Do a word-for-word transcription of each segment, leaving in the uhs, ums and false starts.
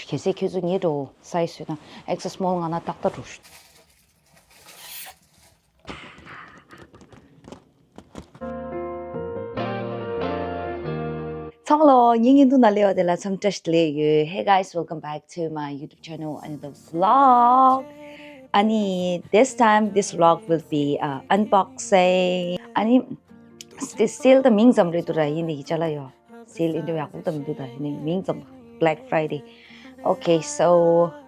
གལ་སྲིད་ཁྱོད་ཚོ་ངའི་འདྲ་བོ་སའི་ཛི་ཡོད་ན་ཨེག་སི་སི་མོལ་ནང་ན་ཏག་ཏག་འགྲོ་ཤོག་ཚང་མ་ལོ། ངའི་བརྙན་ཐུང་ནང་སླེབས་པ་དེ་ལ་འཚམས་བཀྲ་ཤིས་བདེ་ལེགས་ཡོད། Hey guys, welcome back to my YouTube channel, another vlog. ཨ་ནི་this time this vlog will be uh, unboxing. ཨ་ནི་སེལ་ད་མིང་ཙམ་རེད་འདུག་ར། ཡིན་ནའི་ཅ་ལག་ཡོད། སེལ་ཨེ་འདྲ་ཡག་པོ་ད་མི་འདུག་ད། ཡིན་ནའི་མིང་ཙམ། Black Friday. Okay, so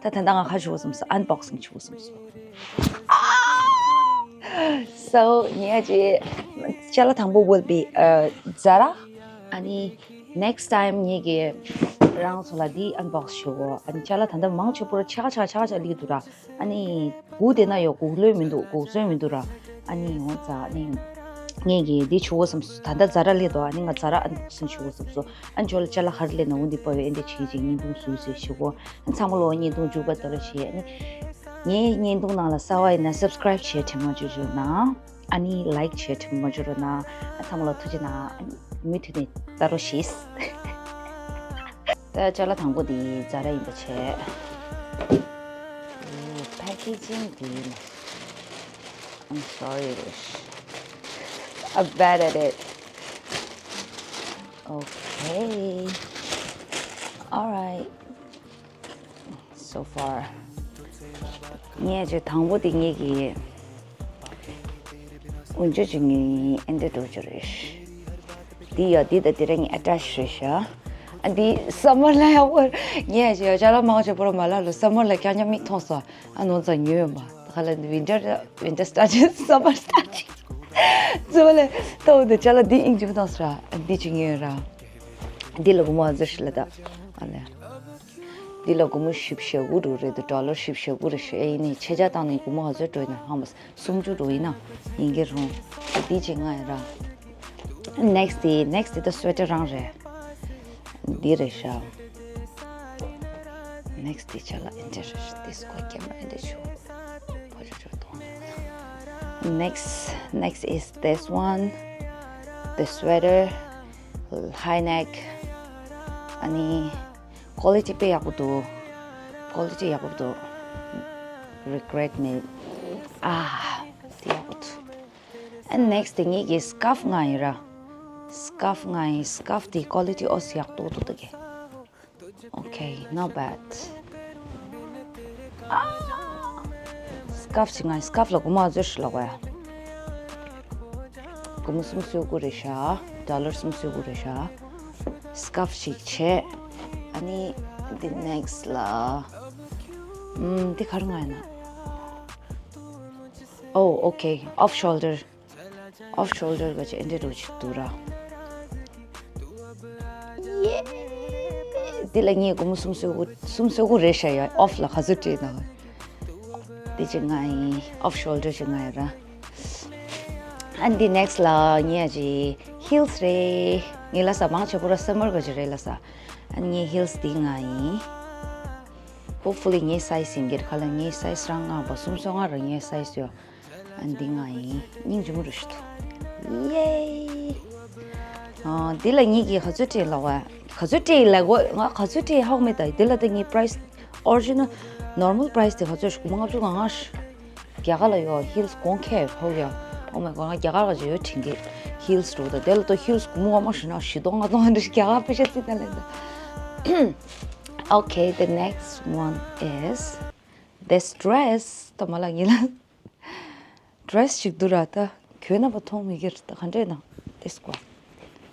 ད་ད་ལྟ་ང་ག་རེ་ཞུ་དགོས་བསམ་སོང་། ཨན་བོག་སིང་ཞུ་དགོས་བསམ་སོང་། So ངས་ཅི་ཅ་ལག་དང་པོ་will be uh, Zara. ཨ་ནི་next time ངས་ཀྱི་རང་ཚོ་ལ་འདི་ཨན་བོག་སིང་ཞུ་གོ། ཨ་ནི་ཅ་ལག་ད་ལྟ་མང་ཆེ་པོ་ཆ་ག་ཆ་ག་ཆ་ག་ཆ་ལི་འདུག་ར། ཨ་ནི་སྒུག་བསྡད་ན་ཡོད། སྒུག་ལོས་མི་འདུག། སྒུག་བཟོད་མི་འདུག་ར། ཨ་ནི་འོ་ཙ་ནི་ངས་ཀྱི་འདི་ཞུ་དགོས་བསམ་སོང་། ད་ལྟ་ཛ་ར་སླེབས་འདུག། ཨ་ནི་ང་ཛ་ར་ཨན་བོག་སིང་ཞུ་དགོས་བསམ་སོང་། ཨ་ནི་ཁྱོད་ལ་ཅ་ལག་ག་རེ་སླེབས་ན་འོ་འདི་པོ་ཨེ་འདྲ་བྱེད་ཅིག་བརྙན་ཐུང་བཟོས་ཟེར་ཞུ་གོ། ཨ་ནི་ཚང་མ་ལོ་བརྙན་ཐུང་མཇུག་བར་ལྟ་རོགས་བྱེད། ཨ་ནི་ངའི་བརྙན་ཐུང་ནང་ལ་གསར་པ་ཡིན་ན་སབ་སི་ཀ་རའིབ་བྱེད་དྲན་མ་བརྗེད་རོགས་གནང་། ཨ་ནི་ལའིག་བྱེད་དྲན་མ་བརྗེད་རོགས་གནང་། ཨ་ཚང་མ་ལ་ཐུགས་རྗེ་གནང་། ཨ་ནི་མུ་མཐུད་ནས་ལྟ་རོགས་བྱེད། ད་ཅ་ལག་དང་པོ་འདི་ཛ་ར་ཡིན་པ་བྱས། ཨོ། ཕེ་ཀེ་ཇིང་འདི་ཡིན། I'm sorry. I'm bad at it. Okay. All right. So far. ངས་ཅིག་དང་པོ་དེ་ངེད་ཀྱི་འོན་ཅོ་ཅིག་ངས་ཨེ་འདྲ་འགྲོ་ཅི་རེད། འདི་ཡ་འདི་དང་དེ་ར་ངས་ཨ་ཊེཆ་རེད་ཤག། ཨ་འདི་སམ་མར་ལ་ཡག་པོ། ངས་ཅིག་ཡ་ཅ་ལག་མང་ཆེ་པོ་ར་མ་ལག་ལ་སམ་མར་ལ་རྐྱང་རྐྱང་མིག་མཐོང་སོང་། ཨ་ནོར་ཙང་ཉོས་ཡོད་མ། ད་ག་ལ་འདི་ཝིན་ཊར་ཝིན་ཊར་སི་ཊར་ཊིང་སམ་མར་སི་ཊར་ཊིང་། ཙོ་ལེ། ཏོ་འདི་ཅ་ལག་འདི་ཨིན་ཅི་མཐོང་སོང་ར། ཨ་འདི་ཅིག་ཉོས་ཡོད་ར། འདི་ལ་སྒོར་མོ་ཨ་ཟེར་ཤི་ལ་ད། ཨ་ལེ། འདི་ལ་སྒོར་མོ་བཞི་བཅུ་ཞེ་དགུ་འགྲོ་རེད་འདུག། ཌོ་ལར་བཞི་བཅུ་ཞེ་དགུ་རེད་ཤག། ཨེ་ཡིན་ནའི་ཆེ་ཆ་བཏང་ནས་སྒོར་མོ་ག་ཚོད་འགྲོ་ཡིན་ན་ཧ་མ་སུམ་ཅུ་འགྲོ་ཡིན་ན་ཡིན་གྱི་རུང་། འདི་གཅིག་ང་ཡིན་ར། ནེག་སི་ཊི་འདི་ནེག་སི་ཊི་འདི་ད་སུ་ཝེ་ཊར་རང་རེད། འདི་རེད་ཤག། ནེག་སི་ཊི་འདི་ཆ་ལ་ཨེ་འདྲ་རེད་ཤག། འདི་སྐོར་ཀེ་མ་ར་ཨེ་འདྲ་བྱུང་། ཕོ་ཅོ་ཅོ་གཏོང་ཡོང་། Next, next is this one. The sweater, high neck. ཨ་ནི། Quality དཔེ་ཡག་པོ་འདུག། Quality ཡག་པོ་འདུག། Regret མེད། ཨ། དེ་ཡག་པོ་འདུག། And next དེ་ངེད་ཀྱི་སི་ཀར་ཕི་ང་ཡིན་ར། སི་ཀར་ཕི་ང་ཡིན། སི་ཀར་ཕི་དེ་quality ཨོ་སི་ཡག་ཏོག་ཏོ་འདུག་གས། Okay, not bad. ཨ། སི་ཀར་ཕི་ཅིག་ང་ཡིན། སི་ཀར་ཕི་ལ་སྒོར་མོ་ཨ་ཙོ་ཞིག་ལོག་པ་ཡ། སྒོར་མོ་སུམ་ཅུ་སོ་དགུ་རེད་ཤག། ཌོ་ལར་སུམ་ཅུ་སོ་དགུ་རེད་ཤག། སི་ཀར་ཕི་ཞིག་བྱས། ཨ་ནི་the next ལ། ཨམ། འདི་ག་རེ་ང་ཡིན་ན། Oh, okay. Off shoulder. Off shoulder ག་ཅིག་ཨེ་འདྲ་འདྲ་ཅིག་འདུག་ར། ཡེ། འདི་ལ་ངས་སྒོར་མོ་སུམ་ཅུ་སོ་དགུ། སུམ་ཅུ་སོ་དགུ་རེད་ཤག་ཡ། ཨོཕ་ལ་ག་ཚོད་སྤྲད་ན། འདི་ཅིག་ང་ཡིན། Off shoulder ཅིག་ང་ཡིན་ར། ཨ་འདི་next ལ་ངས་ཅིག་ཧིལ་སི་རེད། ངས་ལབ་ས་མང་ཆེ་པོ་ར་སམ་མར་ག་ཅིག་རེད་ལབ་ས། ཨ་ངས་ཧིལ་སི་འདི་ང་ཡིན། Hopefully ངའི་སའི་ཛི་ཡིན་གྱི་རེད། ག་ལ་ངའི་སའི་ཛི་རང་ལྔ་པ་སུམ་ཅུ་སོ་ལྔ་ར་ངའི་སའི་ཛི་ཡོད། ཨ་འདི་ང་ཡིན། སྙིང་རྗེ་མོ་རུ་ཞིག་འདུག། ཡེ། ཨ་འདི་ལ་ངེད་ཀྱིས་ག་ཚོད་སྤྲད་ལབ་པ། ག་ཚོད་སྤྲད་ལབ་དགོས། ང་ག་ཚོད་སྤྲད་ཧ་གོ་མེད་ད། འདི་ལ་ད་ངའི་པ་རའི་སི། Original normal price དེ་ག་ཚོད་ཞིག་སྒོར་མོ་ལྔ་བཅུ་ང་ལྔ་ཞིག། རྒྱ་གར་ལ་ཡོད་ཧིལ་སི་གོང་ཁེ་ཧོ་ཡ། Oh my god ང་རྒྱ་གར་ལ་ཡོད་དྲན་གི། ཧིལ་སི་འགྲོ་ད། དེ་ལ་ད་ཧིལ་སི་སྒོར་མོ་ངོ་མ་ཞུ་ན་བཞི་སྟོང་ལྔ་སྟོང་འདྲ་ཞིག་རྒྱ་གར་པེ་ཤ་རྩིས་ན་ལེན་ད། Okay, the next one is this dress. ད་མ་ལ་ངེད་ལ་ཌི་རེ་སི་ཞིག་འདུག་ར། ད་གྱོན་ན་པ་མཐོང་མི་ཁྱེར། ད་ག་འདྲས་ན་ཏེ་སྐོ།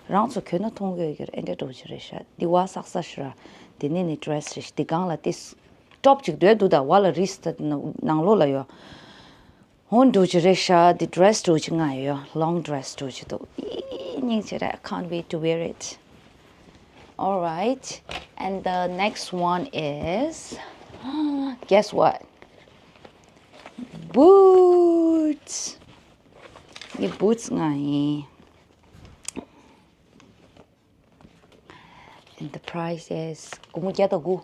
རང་ཚོ་གྱོན་ན་མཐོང་གི་ཡོད་ཀྱི་ར། ཨེ་འདྲས་འགྲོ་གི་རེད་ཤག། འདི་བ་སག་ས་ཞིག་ར། དེ་ནས་ནི་ཌི་རེ་སི་རེད་ཤག། འདི་སྒང་ལ་ཏེ་ཊོབ་ཅིག་སྡོད་འདུག། ད་བ་ལ་རིས་ད་ནང་ལོགས་ལ་ཡོད། ཧོན་འགྲོ་གི་རེད་ཤག། འདི་ཌི་རེ་སི་འགྲོ་གི་ང་ཡོད། ལོང་ཌི་རེ་སི་འགྲོ་གི་འདུག། ཨི་སྙིང་རྗེ་རེད། I can't wait to wear it. All right, and the next one is, guess what? Boots. ངའི་བུ་ཊི་སི་ང་ཡིན། And the price is སྒོར་མོ་བརྒྱ་དང་དགུ།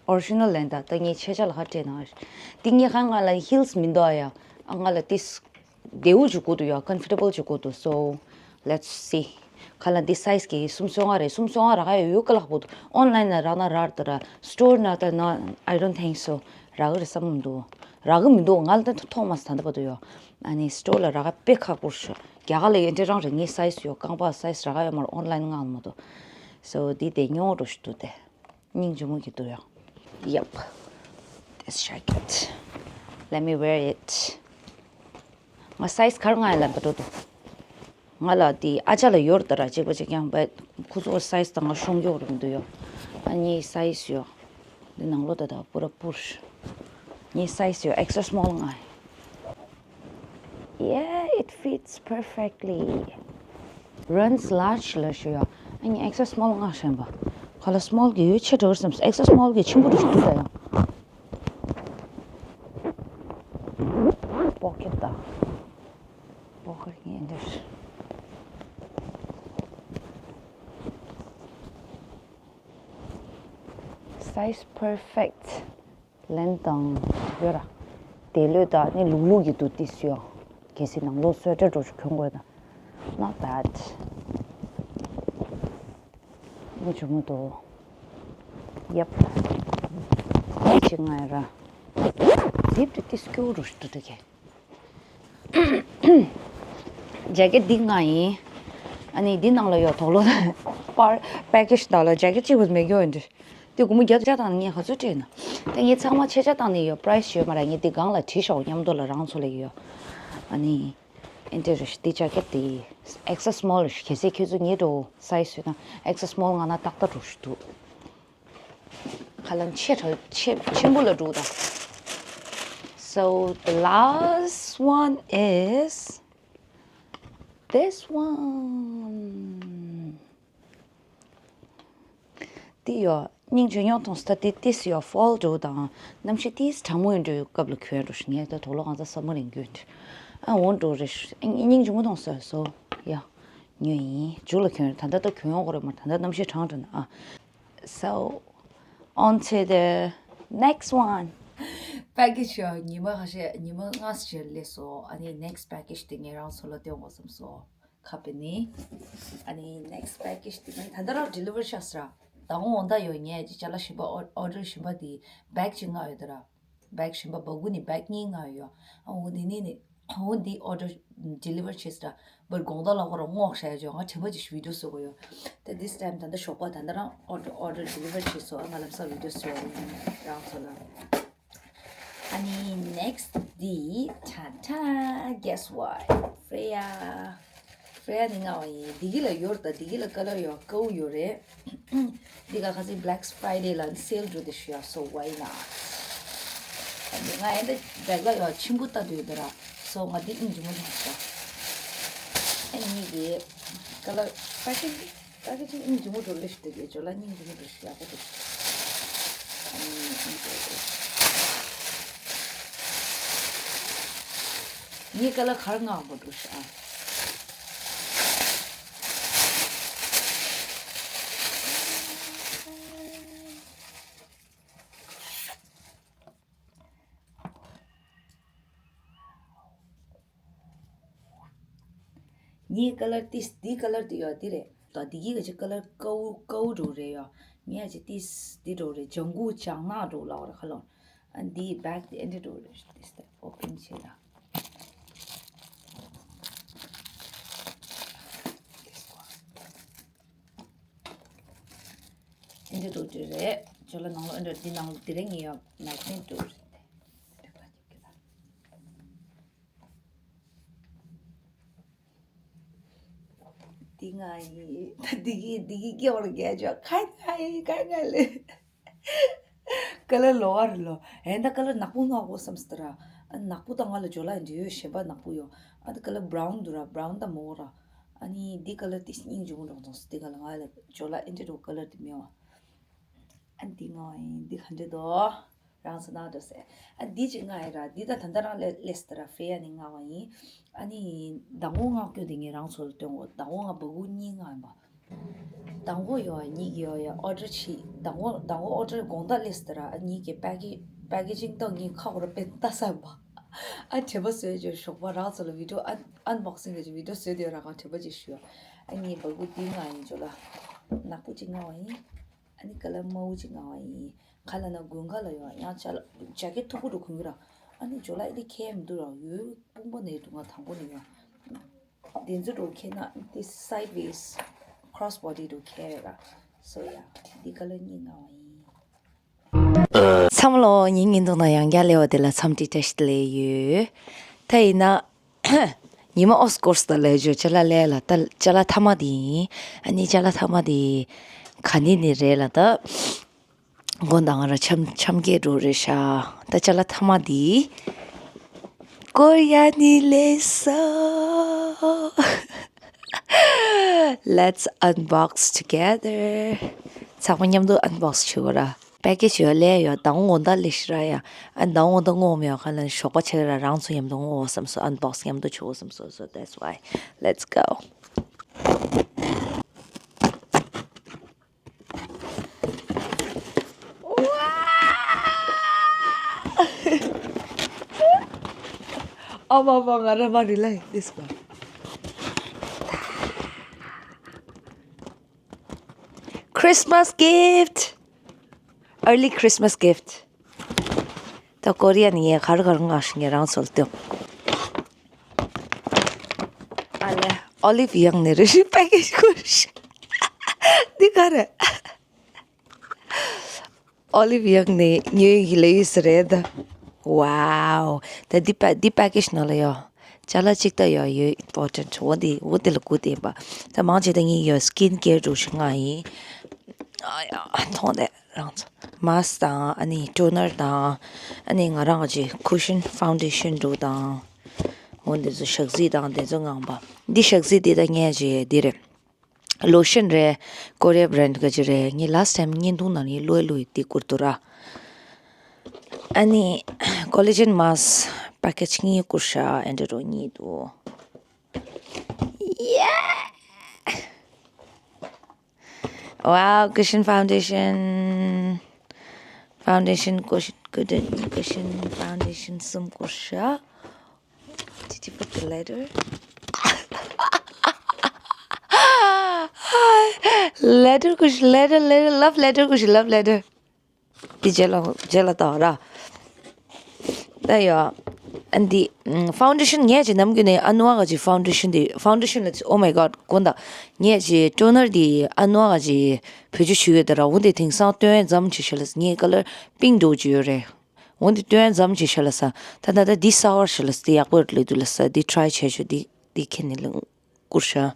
Original ལེན་ད། ད་ངས་ཆེ་ཆ་ལ་ཁ་སྤྲད་ན། འདི་ངས་ཁ་ང་ལ་ཧིལ་སི་མི་འདུག་ཨ་ཡ། ཨ་ང་ལ་ཏིས་བདེ་བོ་ཅིག་དགོས་འདུག་ཡ། Comfortable ཅིག་དགོས་འདུག། So let's see. ཁ་ལ་འདི་སའི་ཛི་གི་སུམ་ཅུ་སོ་ལྔ་རེད། སུམ་ཅུ་སོ་ལྔ་རག་ཡ་ཡོད་ག་ལགས་པོ། ཨོན་ལན་ལ་རག་ན་རག་དེ་ར། སི་ཊོར་ན་ད་ན། I don't think so. རག་གི་རེད་བསམ་མི་འདུག་རག་གི་མི་འདུག་ང་ལ་ད་མཐོང་མ་སོང་ད་ལྟ་བར་དུ་ཡོ། ཨ་ནི་སི་ཊོར་ལ་རག་ག་དཔེ་ཁག་པོ་ཞིག་རྒྱ་གར་ལ་ཡོད་འདྲ་རང་རེད། ངའི་སའི་ཛི་ཡོ། རྐང་པ་སའི་ཛི་རག་ག་ཡོད་མ་རེད། ཨོན་ལན་ངང་མ་གཏོགས། སོ་འདི་དེ་ཉོ་འགྲོ་ཞིག་འདུག་སྟེ། སྙིང་རྗེ་མོ་གི་འདུག་ཡ། Yep. This jacket. Let me wear it. ང་སའི་ཛི་ག་རེ་མངགས་ཡིན་ལབ་པ་འགྲོ་འདུག་ང་ལ་དེ་ཨ་ཅག་ལ་ཡོད་རེད་ད་ར། གཅིག་པ་གཅིག་རྐྱང་བས་ཁོ་ཚོ་སའི་ཛི་དང་ང་ཤོང་རྒྱུ་རེད་མི་འདུག་ཡོ། ཨ་ངའི་སའི་ཛི་ཡོ། འདི་ནང་ལོགས་ད་ད་པུ་ར་པུར། ངའི་སའི་ཛི་ཡོ། ཨེག་སི་ཨེལ་སི་མོལ་མངགས་ཡིན། Yeah, it fits perfectly. Runs large ལ་ཞུ་ཡ། ཨ་ནི་ཨེག་སི་ཨེལ་སི་མོལ་མངགས་བཞིན་པ། ཁ་ལ་སི་མོལ་གི་ཡོད་ཆེ་འགྲོ་བསམ། ཨེག་སི་ཨེལ་སི་མོལ་གི་ཆེན་པོ་འགྲོ་ཞིག་འདུག་ད་ཡང་། པོ་ཀེ་ཊི་ད། པོ་ཀེ་ཊི་ངས་འདིར། Size perfect. ལེན་དང་ཡོད་ར། དེ་ལོས་ད་ནི་ལུག་ལུག་གི་འདུག་ཏིས་ཡོ། གལ་སྲིད་ནང་ལོགས་སོ་ཊར་འགྲོ་ཞིག་གྱོན་དགོས་ན། Not bad. ནི་ཇུ་མོ་དོ། Yep. ཅི་ང་ཡ་ར། ཛིབ་དུ་ཏིས་སྐྱོ་རུ་ཞིག་འདུག་ད་གེ། ཇེ་ཀེ་ཊི་འདི་ང་ཡིན། ཨ་ནི་འདི་ནང་ལ་ཡོད་དོག་ལོ། པར་པེ་ཀེ་ཇི་ནང་ལ་ཇེ་ཀེ་ཊི་གཅིག་པུ་མེད་རྒྱུ་ཡིན་འདི། དེ་སྒོར་མོ་བརྒྱ་དང་ང་ག་ཚོད་སྤྲད་ན། དེ་ངས་ཚང་མ་ཆ་ཆ་བཏང་ནས་ཡོད། པ་རའི་སི་ཡོད་མ་རེད། ངས་འདི་སྒང་ལ་བྲིས་ཤོག་མཉམ་དུ་ལ་རང་ཚོ་ལ་ཡོད། ཨ་ནི། ཨེ་འདྲ་རེད་ཤག་འདི་ཇེ་ཀེ་ཊི་འདི། ཨེག་སི་ཨེལ་སི་མོལ་རེད་ཤག་གལ་སྲིད་ཁྱོད་ཚོ་ངའི་འདྲ་བོ་སའི་ཛི་ཡོད་ན་ཨེག་སི་ཨེལ་སི་མོལ་མངགས་ན་ཏག་ཏག་འགྲོ་ཞིག་འདུག་ཁ་ལན་ཆེ་ཁྲ་ཆེ་ཆེན་པོ་ལ་འགྲོ་དང་། So the last one is this one. འདི་ཡོ། སྙིང་རྗེ་ཉོ་ཐོངས་ད་འདི་ཏིས་ཡོ། ཕོལ་འགྲོ་དང་། གནམ་གཤིས་ཏིས་གྲང་མོ་ཡིན་འགྲོ་སྐབས་ལ་གྱོན་འགྲོ་ཞིག་ངས་ད་དོག་ལོ་གང་ཚ་ས་མ་རིང་གྱོན་འགྲོ། ཨ་འོང་འགྲོ་རེ་ཞིག་སྙིང་རྗེ་མོ་ཐོངས་སོ་སོ། ཡ། ཉོ་ཡིན་མཇུག་ལ་གྱོན་ད་ལྟ་ད་གྱོན་ཡོང་གོ་རེ་མ་ད་ལྟ་གནམ་གཤིས་གྲང་འགྲོ་ན་ཨ། So, on to the next one. པེ་ཀེ་ཇི་ཡོ། ཉི་མ་ཁ་ཤས་ཉི་མ་ལྔ་ཙམ་ལས་སོ། ཨ་ནི་next package དེ་ངས་རང་ཚོ་ལ་སྟོན་དགོས་བསམ་སོ། ཁ་པེ་ནི། ཨ་ནི་next package དེ་ངས་ད་ལྟ་རང་ཌི་ལི་ཝར་ཤག་ཟེར། ད་འོང་ད་ཡོ། ངས་ཅི་ཅ་ལག་གཞན་པ་ཨོ་ཨོ་ཌར་གཞན་པ་དེ་བེག་ཅིག་མངགས་ཡོད་ད་ར། བེག་གཞན་པ་སྦ་ཁུག་ནི་བེག་གཉིས་མངགས་ཡོད། ཨ་འོ་འདི་ནི་ནི། ཨ་འོ་འདི་ཨོ་ཌར་ཌི་ལི་ཝར་བྱས་ཟེར། བར་དགོང་དག་ལ་ཁོ་རང་སྔོག་བཞག་ཡོད་ཅོ། ང་དྲན་པ་ཅིག་བི་ཌི་ཡོ་བཟོ་དགོས་ཡོད། ད་this time ད་ལྟ་ཞོགས་པ་ད་ལྟ་རང་ཨོ་ཌར་ཨོ་ཌར་ཌི་ལི་ཝར་བྱས་སོ། ཨ་ང་ལམ་སང་བི་ཌི་ཡོ་བཟོ་ཡོད་རང་ཚོ་ལ། ཨ་ནི་next འདི། ཏ་ཏ། Guess what? Freya. Freya ནི་མངགས་པ་ཡིན། འདི་གི་ལ་ཡོད་རེད་ད། འདི་གི་ལ་ཀ་ལར་ཡོད། ཀའུ་ཡོད་རེད། འདི་ག་ཁ་སང་Black Friday ལ་སེལ་འགྲོ་དེ་ཞུ་ཡ། So why not? ཨ་ནི་ང་ཨེ་འདི་བེག་ལ་ཡོད་ཆེན་པོ་ལྟ་དུས་འདི་ར། So ང་འདི་སྙིང་རྗེ་མོ་མཐོང་སོང་། ཨ་ནི་གི་ཀ་ལར་པེ་ཀེ་ཇི་པེ་ཀེ་ཇི་སྙིང་རྗེ་མོ་འགྲོ་ལེ་ཞིག་འདུག་གི། ཇོ་ལ་སྙིང་རྗེ་མོ་འགྲོ་ཞིག་ཡག་པོ་འདུག་ཨ་ནི་ཨ་ནི་ཀ་ལར་ག་རེ་མངགས་པ་འགྲོ་ཞིག་ཨ། ངའི་ཀ་ལར་ཏིས་འདི་ཀ་ལར་འདི་ཡོད་འདི་རེད། ད་འདི་གི་ག་ཅི་ཀ་ལར་ཀའུ་ཀའུ་འགྲོ་རེད་ཡོད། ངའི་ཨ་ཅི་ཏིས་འདི་འགྲོ་རེད། ལྗང་གུ་ལྗང་ནག་འགྲོ་ལབ་ར་ཁ་ལོ། ཨ་འདི་བེག་འདི་ཨེ་འདྲ་འགྲོ་རེད། ཏིས་ད་ཨོ་པན་བྱེད་ད། ཨེ་འདྲ་འགྲོ་འདི་རེད། ཇོ་ལ་ནང་ལོ་ཨེ་འདྲ་འདི་ནང་ལོ་འདི་རེད། ངའི་ཡོད་མེག་ནེ་ཊི་འགྲོ་རེད། འདི་ང་ཡིན། ད་འདི་གི་འདི་གི་སྐྱེ་བར་རྒྱལ་ཆོག་ཁ་ང་ཡིན་ཁ་ང་ལེ། ཀ་ལར་ལོ་བ་རེད་ལོ། ཨེ་ད་ཀ་ལར་ནག་པོ་མངགས་དགོས་བསམ་སྟེ་ར། ཨ་ནག་པོ་དང་ང་ལ་ཇོ་ལ་འདི་ཡོད་གཞན་པ་ནག་པོ་ཡོད། ཨ་ད་ཀ་ལར་བྷ་རའུན་འདུག་ར། བྷ་རའུན་ད་མོ་ར། ཨ་ནི་འདི་ཀ་ལར་ཏིས་སྙིང་རྗེ་མོ་འགྲོ་སོང་སྟེ་ཀ་ལར་ང་ལ་ཇོ་ལ་ཨེ་འདྲ་འགྲོ་ཀ་ལར་དེ་མེད་བ། ཨ་འདི་ང་ཡིན་འདི་ག་འདྲ་འདུག་རང་ཚོ་ནང་འགྲོ་ཟེར། ཨ་འདི་ཅིག་ང་ཡིན་ར། འདི་ད་ད་ལྟ་རང་ལས་ལས་སྟེ་ར་ཧྥེ་ཡ་ནི་མངགས་པ་ཡིན། ཨ་ནི་ཟླ་ངོ་མངགས་རྒྱུ་འདི་ངས་རང་ཚོ་ལ་སྟོན་གོ་ཟླ་ངོ་ང་སྦ་ཁུག་གཉིས་མངགས་ཡིན་པ། ཟླ་ངོ་ཡོད་གཉིས་ཀྱི་ཡོད་ཡ་ཨོ་ཌར་བྱེད། ཟླ་ངོ་ཟླ་ངོ་ཨོ་ཌར་དགོང་དག་ལས་སྟེ་ར། ཨ་གཉིས་ཀྱི་པེ་ཀེ་པེ་ཀེ་ཇིང་ཏོག་གཉིས་ཁ་ཁོ་ར་པེན་ཏ་ས་མ། ཨ་དྲན་པ་བཟོས་ཅོ་ཞོགས་པ་རང་ཚོ་ལ་བི་ཌི་ཡོ་ཨན་ཨན་བྷོག་སིང་གི་བི་ཌི་ཡོ་བཟོས་དེ་ར་གང་དྲན་པ་ཅིག་ཞུ་ཡ། ཨ་ནི་བ་གུ་འདི་མངགས་ཡིན། ཇོ་ལ་ནག་པོ་གཅིག་མངགས་པ་ཡིན། ཨ་ནི་ཀ་ལར་དམར་པོ་གཅིག་མངགས་པ་ཡིན། ག་ལ་ན་དགུན་ཁ་ལ་ཡོང་ཡང་ཇ་ལ་ཇ་ཀེ་ཊི་མཐུག་པོ་འདྲ་གོན་གྱི་ར། ཨ་ནི་ཇོ་ལ་ཨེ་འདི་ཁྱེར་མི་འདུག་ར། ཡོལ་དཔུང་པ་ནས་འདུག་ང་དང་པོ་ནས་ཡོང་། དེ་ཚོ་འགྲོ་ཁྱེར་ན་འདི་སའིཌ་ཝེ་ཁྲོ་སི་བོ་ཌི་འགྲོ་ཁྱེར་ར། སོ་ཡ། འདི་ཀ་ལར་གཉིས་མངགས་པ་ཡིན། འཚམས་ལོ་ཉིན་ཉིན་ཐོག་ན་ཡང་བསྐྱར་སླེབས་པ་དེ་ལ་འཚམས་འདྲི་བཀྲ་ཤིས་བདེ་ལེགས་ཡོད། ད་ཡིན་ན། ཉི་མ་ཨོ་སྐོར་སྟ་ལས་ཇོ་ཅ་ལག་ལས་ལ་ད་ཅ་ལག་ཐ་མ་དེ་ཡིན། ཨ་ནི་ཅ་ལག་ཐ་མ་དེ་ག་ནི་ནི་རེད་ལ་ད། དགོང་དག་ང་རང་འཆམ་འཆམ་སྐད་འགྲོ་རེད་ཤག་ད་ཅ་ལག་ཐ་མ་དེ། ཀོ་རི་ཡ་ནི་ལས་ས། Let's unbox together. ཚང་མ་མཉམ་དུ་unbox་བྱེད་དགོས་ར། པེ་ཀེ་ཇི་ཡོད་ལས་ཡོད་དང་འོ་ད་ལས་ཤི་ར་ཡ། ཨ་དང་འོ་ད་ངོ་མ་ཡོད་ཁ་ལ་ཞོགས་པ་ཆེ་ར་རང་ཚོ་མཉམ་དུ་ངོ་བསམ་སོ་unbox་མཉམ་དུ་བྱེད་དགོས་བསམ་སོ། So that's why. Let's go. ཨ་མ་མ་ང་ར་མ་རི་ལ་this one. Christmas gift. Early Christmas gift. ད་ཀོ་རི་ཡ་ནས་ངས་ག་རེ་ག་རེ་མངགས་ཤིག་ངས་རང་ཚོ་ལ་སྟོན། ཨ་ལས། ཨོ་ལིབ་ཡང་ནས་རེ་ཞིག་པེ་ཀེ་ཇི་ཁུར་ཤིག་འདི་ག་རེ། ཨོ་ལིབ་ཡང་ནས་ཉོས་ཡི་ལེ་ཡིས་རེད་ད། Wow. ད་འདི་པེ་འདི་པེ་ཀེ་ཇི་ནང་ལ་ཡོད། ཅ་ལག་གཅིག་ད་ཡོད་ཡོད་important འོ་འདི་འོ་འདི་ལ་སྒུག་བསྡད་པ། ད་མང་ཆེ་ད་ངས་ཡོད་skin care འགྲོ་ཞིག་མངགས་ཡིན། ཨ་ཡ་མཐོང་དེ་རང་ཚོ་mask་དང་ཨ་ནི་toner་དང་ཨ་ནི་ང་རང་གི་cushion foundation་འགྲོ་དང་། འོ་འདི་ཚོ་ཞག་རྩི་དང་དེ་ཚོ་མངགས་པ། འདི་ཞག་རྩི་འདི་ད་ངས་བྱས་འདི་རེད། lotion་རེད། Korea brand་ག་ཅི་རེད། ངས་last time་བརྙན་ཐུང་ནང་ནས་ལོས་ལོས་དེ་བསྐུར་འདུག་ར། ཨ་ནི་collagen mask package་གཉིས་བསྐུར་ཤག་ཨེ་འདྲ་རོ་གཉིས་འདུག Yeah. Wow, cushion foundation. Foundation cushion, cushion foundation གསུམ་བསྐུར་ཤག Did you put the letter? Letter ཁུ་ཤི་letter letter love letter ཁུ་ཤི་love letter. འདི་རྗེས་ལ་རྗེས་ལ་ལྟ་བ་ར། ད་ཡ། ཨ་འདི་foundation་ངས་ཅི་ནམ་རྒྱུན་ནས་ཨ་ནུ་ཨ་ག་ཅི་foundation་འདི་foundation་ལ་oh my god དགོངས་དག་ངས་ཅི་toner་འདི་ཨ་ནུ་ཨ་ག་ཅི་བེད་སྤྱོད་བྱེད་ཡོད་ད་ར། འོ་འདི་དེང་སང་སྟོན་ཙམ་ཅིག་ཤ་ལ་ངས་color pink་འགྲོ་གི་ཡོད་རེད། འོ་འདི་སྟོན་ཙམ་ཅིག་ཤ་ལ་ས། ད་ད་ད་འདི་sour་ཤ་ལ་ས་འདི་ཡག་པོ་ལས་འདུག་ལ་ས། འདི་try་བྱས་ཆོག་འདི་འདི་ཁྱེད་ནི་ལ་བསྐུར་ཤ།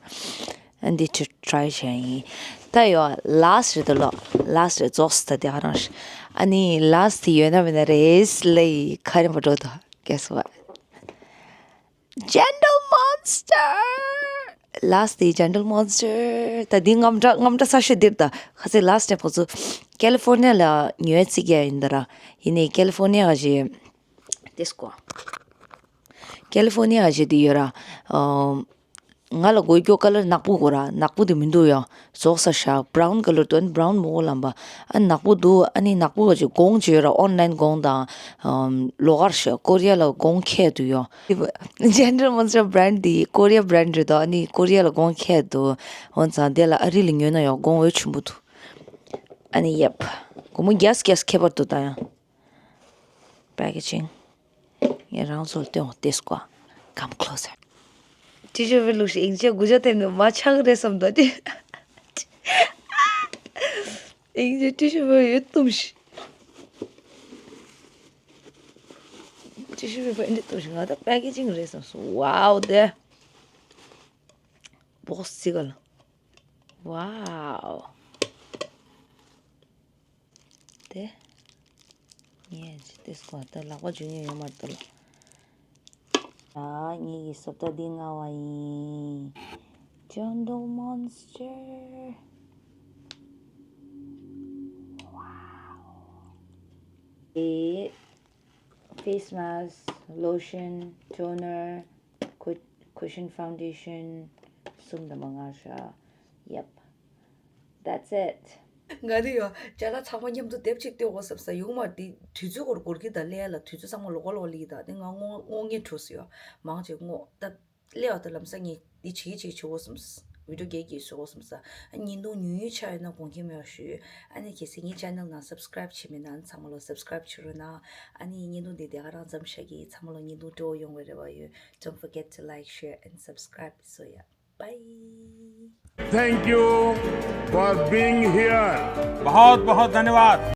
ཨ་འདི་try་བྱས་ཡིན། ད་ཡོ་last་རེད་ད་ལོ། last་རེད་རྫོགས་ད་འདི་ཧ་རང་ཤ། ཨ་ནི་last་ཡོད་ན་མེད་ན་རེས་ལེ་ཁ་རིམ་པ་འགྲོ་ད། Guess what? Gentle Monster. Last་དེ་Gentle Monster། ད་འདི་རྔམ་དྲ་རྔམ་དྲ་ས་ཤོད་འདིར་ད་ཁ་སེ་last་ནས་ཁོ་ཚོ་California་ལ་ཉོས་ཚིག་ཡ་ཡིན་ད་ར། ཡིན་ནའི་California་ག་ཞེ་དེ་སྐོ། California་ག་ཞེ་དེ་ཡོད་ར། ང་ལ་དགོས་རྒྱུ་color་ནག་པོ་དགོས་ར། ནག་པོ་དེ་མི་འདུག་ཡ། རྫོགས་ས་ཤག brown color་དོན་brown་མོ་ལམ་པ། ཨ་ནག་པོ་འདུག་ཨ་ནི་ནག་པོ་ག་ཅིག་གོང་བྱོས་ར་online་གོང་དང་། ལོ་གར་ཤག་ཀོ་རི་ཡ་ལ་གོང་ཁྱད་དུ་ཡོ། Gentle Monster brand་དེ་ཀོ་རི་ཡ་brand་རེད་དོ། ཨ་ནི་ཀོ་རི་ཡ་ལ་གོང་ཁྱད་དུ། འོན་ཙང་དེ་ལ་ཨ་རི་ལ་ཉོས་ན་ཡང་གོང་འོས་ཆེན་པོ་འདུག་ཨ་ནི་yep། སྒོར་མོ་རྒྱས་རྒྱས་ཁྱད་པར་འདུག་ད་ཡང་། Packaging། ངས་རང་ཚོར་སྟོན་འོ་དེ་སྐོ། Come closer། ཅི་ཞུ་བའི་ལུགས་ཤིག་ཨིང་ཅེ་དགུ་བརྒྱ་ཐེབས་ནས་མ་ཆག་རེད་བསམ་ད་དེ། ཨིང་ཅེ་ཅི་ཞུ་བའི་ཡོད་གཏུམ་ཤི། ཅི་ཞུ་བའི་ཨིན་ཅེ་གཏུམ་ཤི་ང་ད་packaging་རེད་བསམ་སོང་། Wow དེ། box་ཅི་ག་ལ། Wow། དེ། ངས་ཅི་ཏེ་སྐོར་ད་ལག་པ་འཇུ་མཁན་ཡོད་མ་རེད་ལ། ཨ་ངེད་ཀྱི་སོབ་ད་འདི་མངགས་པ་ཡིན། Gentle Monster། Wow། དེ། face mask, lotion, toner, cu- cushion foundation གསུམ་དང་མ་ལྔ་ཤ། Yep. That's it. ང་རེ་ཡོ་ཅ་ལག་ཚང་མ་མཉམ་དུ་དེབ་ཅིག་སྟེར་དགོས་བསམ་ས་ཡོང་མ་རེད། དུས་ཚོད་སྐོར་འགོར་གི་ད་ལས་ལ་དུས་ཚོད་ཚང་མ་ལོག་ག་ལོག་ལི་ད་དེ་ང་སྔོ་སྔོ་ངེ་འཕྲོ་སི་ཡོ་མང་ཆེ་སྔོ་ད་ལས་བ་ད་ལམ་ས་ངེ་འདི་བྱེད་ཀྱི་བྱེད་ཀྱི་བྱེད་དགོས་བསམ། བི་ཌིའོ་བརྒྱད་ཀྱི་བཟོ་དགོས་བསམ་ས། ཨ་ནི་བརྙན་ཐུང་ཉུང་ཉུང་ཆགས་ཡོད་ན་དགོངས་འགལ་མེད་པ་ཞུ། ཨ་ནི་གལ་སྲིད་ངའི་ཆེ་ནལ་ནང་སབ་སི་ཀ་རེབ་བྱས་མེད་ན་ཚང་མ་ལོ་སབ་སི་ཀ་རེབ་བྱེད་རོགས་གནང་། ཨ་ནི་བརྙན་ཐུང་འདི་དེ་ག་རང་ཙམ་བཞག་གི། ཚང་མ་ལོ་བརྙན་ཐུང་སྤྲོ་བོ་ཡོང་བའི་རེ་བ་ཡོད། Don't forget to like, share and subscribe. So yeah, bye. Thank you for being here. बहुत बहुत धन्यवाद।